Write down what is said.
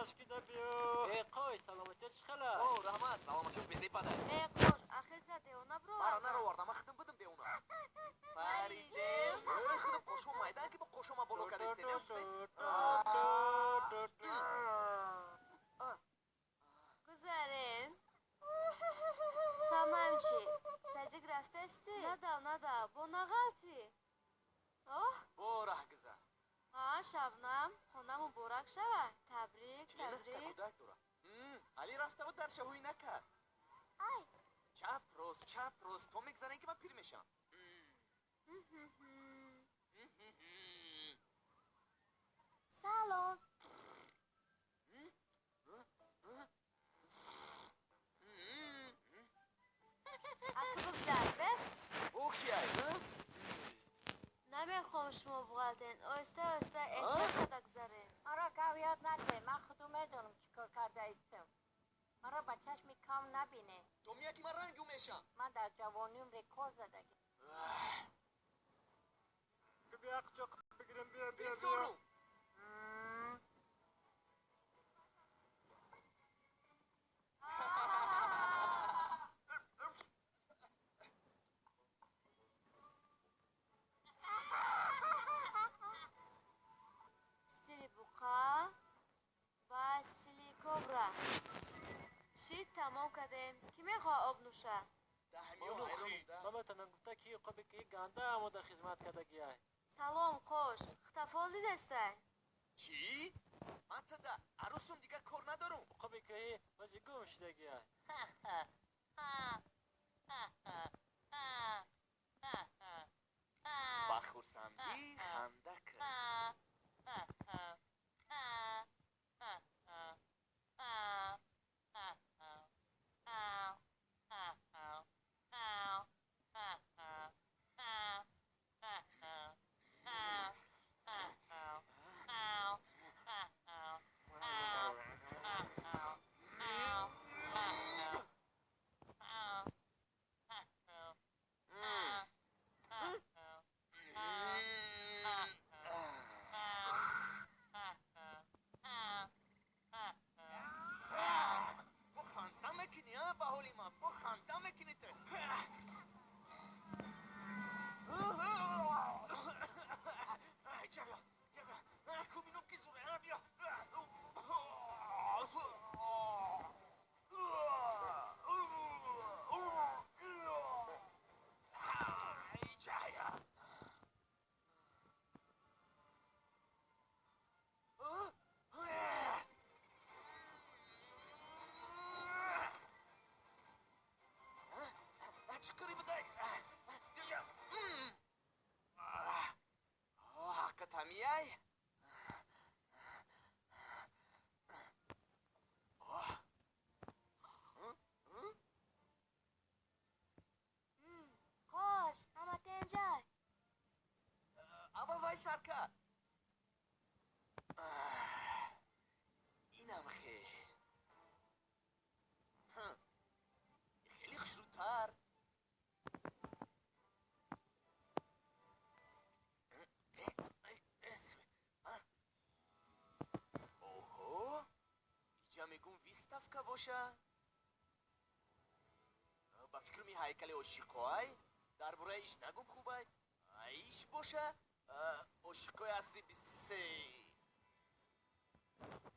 Ашкида биё. Э, қой, саломатият чӣ хела? О, раҳмат, саломатиёт безепадай. Э, қош, ахирра девона Мара бироварда. наровардам, ман худам будам девона. Паридем. Ой, худам қошум майдан ки бо қошума боло кардастем. Гузарен. Самаем чӣ? Садик рафтасти? Надав, надав, бо нағалтӣ. Оҳ, Бо раҳгузар. ҳа, Шабнам, хона муборак шава. Табрик, табрик. Кӯдак дорам. Али рафта буд дар шаҳоӣ накард. Ай. Чап рост, чап рост, то мегзарем ки ман пир мешам. Салом. Аку бигзар, бес? Ӯ кияй? Намехоҳам шумо буғалтен. Оҳиста оҳиста эҳтиёт карда гузарен. Маро гав ёд наде, ман худу медонам чӣ кор кардаистам. Маро ба чашми кам набине. То мия ки ман рангу мешам. Ман дар ҷавониам рекорд задагӣ. Биё, quchoq бигирем, биё, биё, биё. Бисорум. Стили буқа ва стили кобра. Шит тамом кардем. Кӣ мехоҳад об нӯша? Ман метавонам гуфта ки қоби ки ганда омода хизмат кардагиай. Салом, қош. Хитафол дидестай? Чӣ? Ман тада арӯсум дигар кор надорум. Қоби ки бози гум шудагиай. Ба хурсандӣ ханда кар. Бо ханда мекунӣ, а, ба ҳоли ман? Бо ханда мекунӣ ту. Ҷабё, ҷабё. Кубину ки зуре, а, биё. Ҷая. Чӣ кори будай? Ҳаққатамияй? Қош, ҳама тенҷай. Аввал вай сар кард. Инам хе. Хеле хушрӯтар. Оҳо, иҷа мегум выставка боша. Ба фикрам ин ҳайкали ошиқоай. Дар бораи иш нагум хубай. Иш боша ошиқои асри 23.